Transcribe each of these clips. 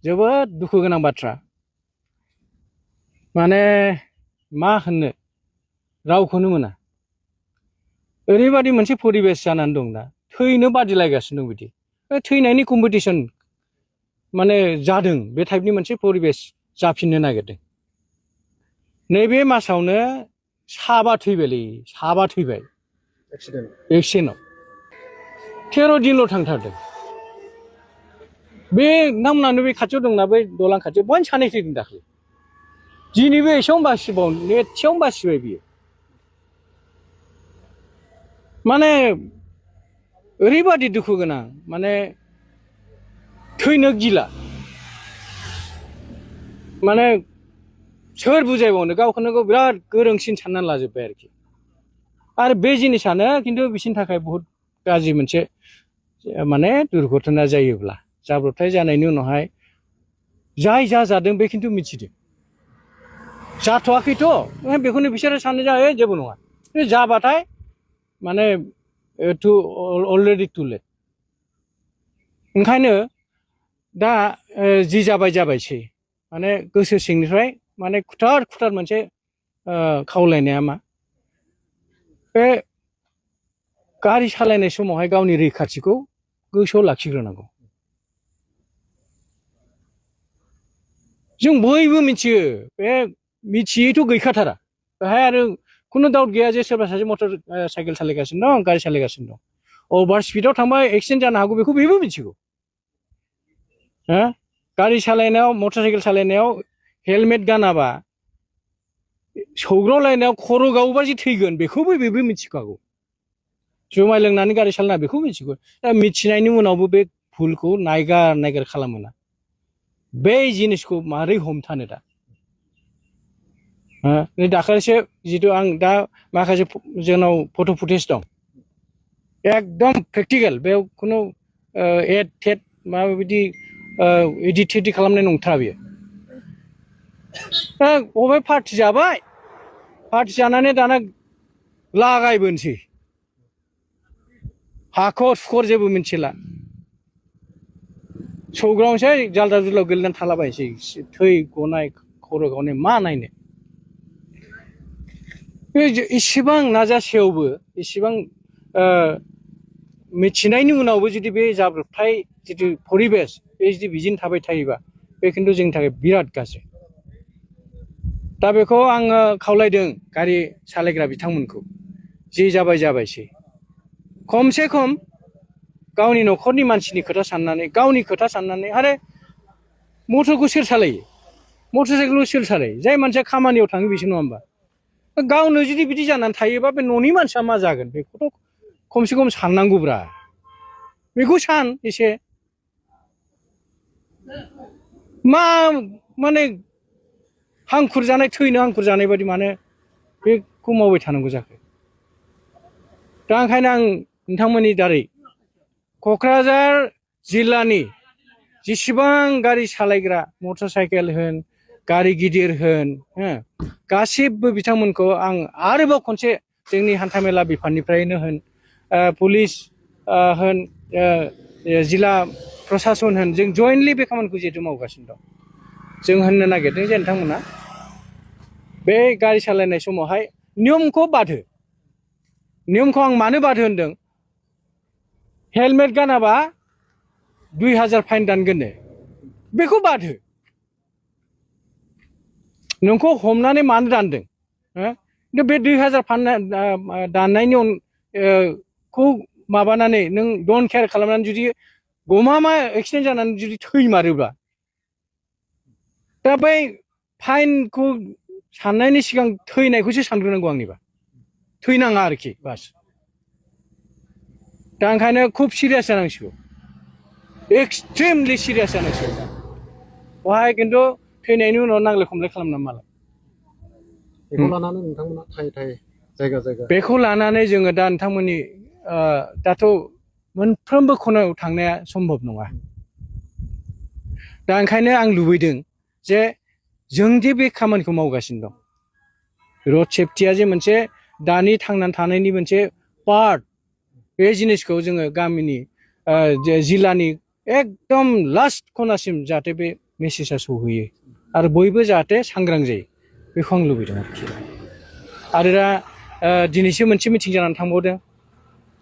जोबोद दुखु गोनां बाथ्रा माने मा होननो रावखौनो मोना ओरैबादि मोनसे परिबेस जानानै दं दा थैनो बादिलायगासिनो दं बिदि थैनायनि कम्पिटिसन माने जादों बे टाइपनि मोनसे परिबेस जाफिननो नागिरदों नैबे मासावनो साबा थैबाय एक्सिडेन्टआव 13 दिनल' थांथारदों बे नामनानो बे खाथियाव दंना बै दलां खाथियाव बयनो सानै थैदों दाख्लै दिनैबो एसेयावनो बासिबाय बियो माने ओरैबादि दुखु गोनां माने थैनो गिला माने सोर बुजायबावनो गावखौनो गाव बिराद गोरोंसिन साननानै लाजोब्बाय आरोखि आरो बे जिनिसानो खिन्थु बिसिनि थाखाय बहुत गाज्रि मोनसे माने दुर्घटना जायोब्ला जाब्रबथाय जानायनि उनावहाय जाय जादों बे खिन्थु मिथिदों जाथ'वाखैथ' बेखौनो बिसोरो साननो जायो जेबो नङा जाबाथाय माने अलरेडि टु लेट ओंखायनो दा जि जाबायसै माने गोसो सिंनिफ्राय माने खुथार मोनसे खावलायनाया मा बे गारि सालायनाय समावहाय गावनि रैखाथिखौ गोसोआव लाखिग्रोनांगौ जों बयबो मिथियो बे मिथियैथ' गैखाथारा बेहाय आरो खुनु डाउट गैया जे सोरबा सासे मटर साइकेल सालायगासिनो दं गारि सालायगासिनो दं अभार स्पिडआव थांबा एक्सिडेन्ट जानो हागौ बेखौ बेबो मिथिगौ गारि सालायनायाव मटर साइकेल सालायनायाव हेलमेट गानाबा सौग्रावलायनायाव खर' गावोबा जे थैगोन बेखौबो बेबो मिथिखागौ जुमाय लोंनानै गारि सालायना बेखौ मिथिगौ दा मिथिनायनि उनावबो बे भुलखौ नायगार खालामोना बे जिनिसखौ मारै हमथानो दा दाखालिसो जितु आं दा माखासे जोंनाव फट' फुटेज दं एकदम प्रेक्टिकेल बेयाव खुनु एड टेड माबायदि इडिट खालामनाय नंथारा बेयो बबे पार्टि जानानै दाना लागायबोनोसै हाखर सुखर जेबो मिथिला सौग्रावनोसै जाल्दा जुल्दाव गोलैनानै थालाबायनोसै थै गनाय खर' गावनाय मा नायनो इसेबां नाजासेयावबो इसेबां मिथिनायनि उनावबो जुदि बे जाब्रबथाय जितु परिबेस बे जुदि बिदिनो थाबाय थायोबा बे खिन्थु जोंनि थाखाय बिराद गाज्रि दा बेखौ आङो खावलायदों गारि सालायग्रा बिथांमोनखौ जि जाबायसै खमसे खम गावनि न'खरनि मानसिनि खोथा साननानै आरो मटरखौ सोर सालायो मटर साइकेलखौ सोर सालायो जाय मानसिया खामानियाव थाङो बिसो नङा होमबा गावनो जुदि बिदि जानानै थायोबा बे न'नि मानसिया मा जागोन बेखौथ' खमसे खम साननांगौब्रा बेखौ सान एसे मा माने थैनो हांखुर जानाय बायदि मानो बेखौ मावबाय थानांगौ जाखो दा ओंखायनो आं नोंथांमोननि दारै क'क्राझार जिल्लानि जेसेबां गारि सालायग्रा मटर साइकेल होन गारि गिदिर होन गासिबो बिथांमोनखौ आं आरोबाव खनसे जोंनि हान्थामेला बिफाननिफ्रायनो होन पुलिस होन जिल्ला प्रसासन होन जों जयेन्टलि बे खामानिखौ जिहेतु मावगासिनो दं जों होननो नागिरदों जे नोंथांमोना बे गारि सालायनाय समावहाय नियमखौ आं मानो बादो होनदों हेलमेट गानाबा 2000 फाइन दानगोननो बेखौ बादो नोंखौ हमनानै मानो दानदों बे 2000 फाइन दाननायनि खौ माबानानै नों डन्ट केयार खालामनानै जुदि गमामा एक्सिडेन्ट जानानै जुदि थैमारोब्ला दा बै फाइनखौ साननायनि सिगां थैनायखौसो सानग्रोनांगौ आंनिबा थैनाङा आरोखि बास दा ओंखायनो खुब सिरियास जानांसिगौ एक्सट्रिमलि सिरियास जानांसिगौ बेवहाय खिन्थु थैनायनि उनाव नांलाय खमलाय खालामना मालाय बेखौ लानानै नोंथांमोना जायगा बेखौ लानानै जोङो दा नोंथांमोननि दाथ' मोनफ्रोमबो खनायाव थांनाया सम्भब नङा दा ओंखायनो आं लुबैदों जे जों जे बे खामानिखौ मावगासिनो दं रड सेफटिया जे मोनसे दानि थांनानै थानायनि मोनसे पार्ट बे जिनिसखौ जोङो गामिनि जिल्लानि एकदम लास्ट खनासिम जाहाथे बे मेसेजआ सौहैयो आरो बयबो जाहाथे सांग्रां जायो बेखौ आं लुबैदों आरोखि आरो दा दिनैसो मोनसे मिटिं जानानै थांबावदों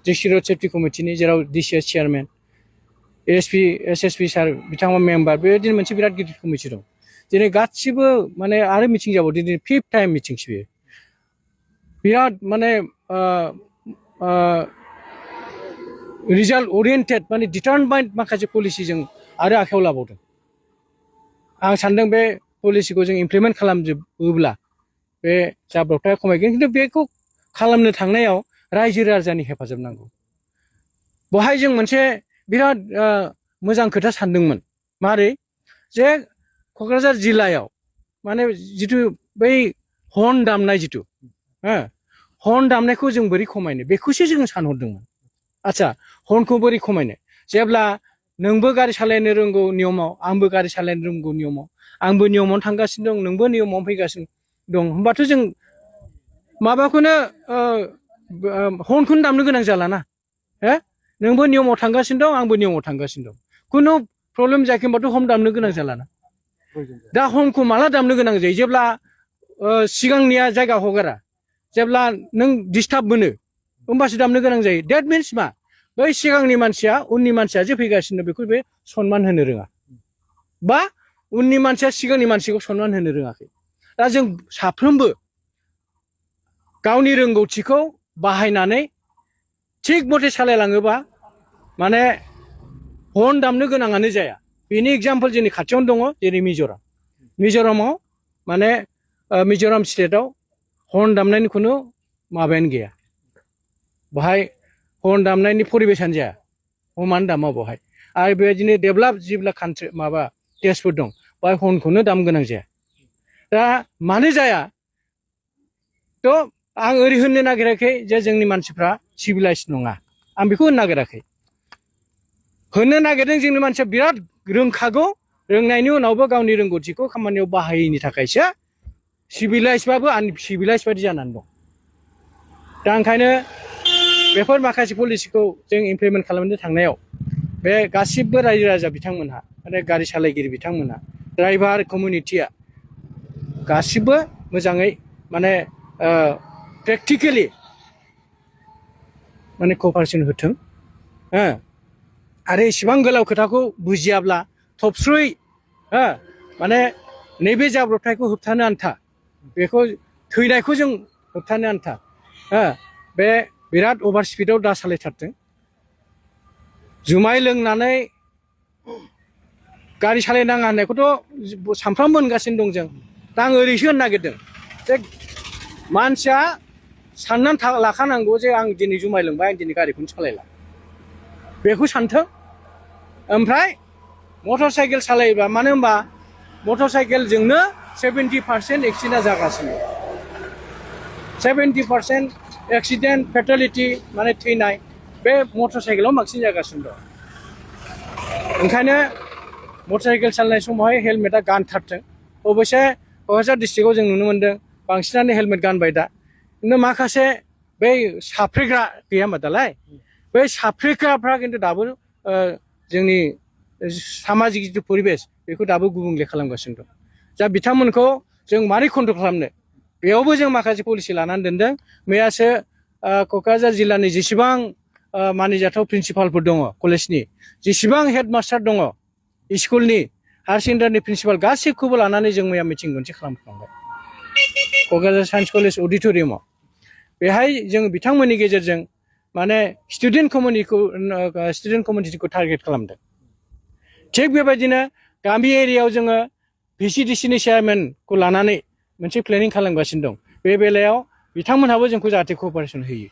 डिस्ट्रिक्ट रड सेफ्टि कमिटिनि जेराव डिसिएस चेयारमेन एसएसपि सार बिथांमोन मेम्बार बेबायदिनो मोनसे बिराद गिदिर कमिटि दं दिनै गासिबो माने आरो मिटिं जाबावदों दिनै 5th टाइम मिटिंसो बेयो बिराद माने रिजाल्ट ओरिएन्टेड माने डिटारमाइन्ड माखासे पलिसिजों आरो आखायाव लाबावदों आं सानदों बे पलिसिखौ जों इमप्लिमेन्ट खालामजोबोब्ला बे जाब्रबथाया खमायगोन खिन्थु बेखौ खालामनो थांनायाव रायजो राजानि हेफाजाब नांगौ बहाय जों मोनसे बिराद मोजां खोथा सानदोंमोन मारै जे क'क्राझार जिल्लायाव माने जिथु बै हर्न दामनाय जिथु हर्न दामनायखौ जों बोरै खमायनो बेखौसो जों सानहरदोंमोन आच्छा हर्नखौ बोरै खमायनो जेब्ला नोंबो गारि सालायनो रोंगौ नियमाव आंबो गारि सालायनो रोंगौ नियमाव आंबो नियमावनो थांगासिनो दं नोंबो नियमावनो फैगासिनो दं होमबाथ' जों माबाखौनो हर्नखौनो दामनो गोनां जालाना नोंबो नियमाव थांगासिनो दं आंबो नियमाव थांगासिनो दं खुनु प्रब्लेम जायाखै होनबाथ' हर्न दामनो गोनां जालाना दा हर्नखौ माला दामनो गोनां जायो जेब्ला सिगांनिया जायगा हगारा जेब्ला नों डिस्टार्ब मोनो होमबासो दामनो गोनां जायो डेट मिन्स मा बै सिगांनि मानसिया उननि मानसिया जे फैगासिनो बेखौ बे सनमान होनो रोङा बा उननि मानसिया सिगांनि मानसिखौ सनमान होनो रोङाखै दा जों साफ्रोमबो गावनि रोंगौथिखौ बाहायनानै थिग मथे सालायलाङोबा माने हर्न दामनो गोनाङानो जाया बेनि एग्जाम्पल जोंनि खाथियावनो दङ जेरै मिज'रामाव माने मिज'राम स्टेटआव हर्न दामनायनि खुनु माबायानो गैया बाहाय हर्न दामनायनि परिबेसानो जाया हमानो दामा बावहाय आरो बेबायदिनो डेभेलप जेब्ला कान्ट्रि माबा देशफोर दं बाहाय हर्नखौनो दाम गोनां जाया दा मानो जाया थ' आं ओरै होननो नागिराखै जे जोंनि मानसिफ्रा सिभिलाइज नङा आं बेखौ होननो नागिराखै होननो नागिरदों जोंनि मानसिया बिराद रोंखागौ रोंनायनि उनावबो गावनि रोंगौथिखौ खामानियाव बाहायैनि थाखायसो सिभिलाइजबाबो आनसिभिलाइज बायदि जानानै दं दा ओंखायनो बेफोर माखासे पलिसिखौ जों इमप्लिमेन्ट खालामनो थांनायाव बे गासिबो रायजो राजा बिथांमोनहा माने गारि सालायगिरि बिथांमोनहा ड्राइभार कमिउनिटिया गासिबो मोजाङै माने प्रेक्टिकेलि माने कपारेसन होथों आरो इसिबां गोलाव खोथाखौ बुजियाब्ला थबस्रुयै माने नैबे जाब्रबथायखौ होबथानो आन्था बेखौ थैनायखौ जों होबथानो आन्था बे बिराद अभार स्पिडआव दा सालायथारदों जुमाय लोंनानै गारि सालायनाङा होननायखौथ' सानफ्रामबो होनगासिनो दं जों दा आं ओरैसो होननो नागिरदों जे मानसिया साननानै लाखानांगौ जे आं दिनै जुमाय लोंबाय आं दिनै गारिखौनो सालायला बेखौ सानथों ओमफ्राय मटर साइकेल सालायोबा मानो होनबा मटर साइकेलजोंनो 70% एक्सिडेन्टआ जागासिनो 70% एक्सिडेन्ट फेटालिटि माने थैनाय बे मटर साइकेलाव बांसिन जागासिनो दं ओंखायनो मटर साइकेल सालायनाय समावहाय हेलमेटआ गानथारथों अबयसे क'क्राझार डिस्ट्रिक्टआव जों नुनो मोन्दों बांसिनानो हेलमेट गानबाय दा खिन्थु माखासे बै साफ्रेग्रा गैया होमबा दालाय बै साफ्रेग्राफ्रा खिन्थु दाबो जोंनि सामाजिक जिथु परिबेस बेखौ दाबो गुबुंले खालामगासिनो दं दा बिथांमोनखौ जों मारै कन्ट्रल खालामनो बेयावबो जों माखासे पलिसि लानानै दोनदों मैयासो क'क्राझार जिल्लानि जेसेबां मानिजाथाव प्रिन्सिपालफोर दङ कलेजनि जेसेबां हेडमास्टार दङ स्कुलनि हायार सेकेन्डारिनि प्रिन्सिपाल गासैखौबो लानानै जों मैया मिटिं मोनसे खालामखांबाय क'क्राझार साइन्स कलेज अडिट'रियामाव बेहाय जों बिथांमोननि गेजेरजों माने स्टुडेन्ट कमिउनिटिखौ टारगेट खालामदों थिग बेबायदिनो गामि एरियायाव जोङो VCDCनि चेयारमेनखौ लानानै मोनसे प्लेनिं खालामगासिनो दं बे बेलायाव बिथांमोनहाबो जोंखौ जाहाथे कपारेसन होयो